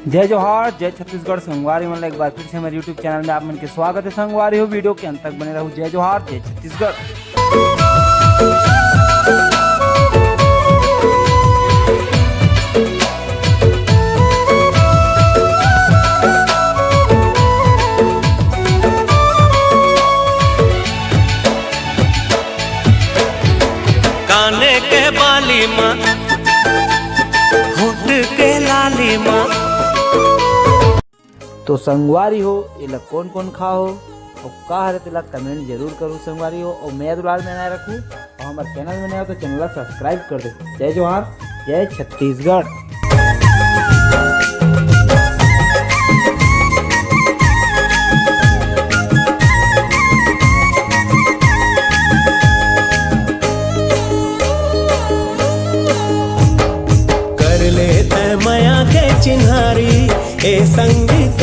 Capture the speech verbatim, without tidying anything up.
जय जोहार, जय छत्तीसगढ़। संगवारी मन ला एक बार फिर से हमर YouTube चैनल में आप मन के स्वागत है। संगवारी हो, वीडियो के अंत तक बने रहू। जय जोहार, जय छत्तीसगढ़। काने के बाली मा, होठ के लाली मा। तो संगवारी हो, एला कोन कोन खा हो अउ का हरे, तेला कमेंट जरूर करू संगवारी हो। अउ मैं दुलार में बनाए रखू, अउ हमर चैनल में नए हो तो चैनल ला सब्सक्राइब कर दे। जय जोहार, जय छत्तीसगढ़। कर ले तै मया के चिन्हारी, ए संगीत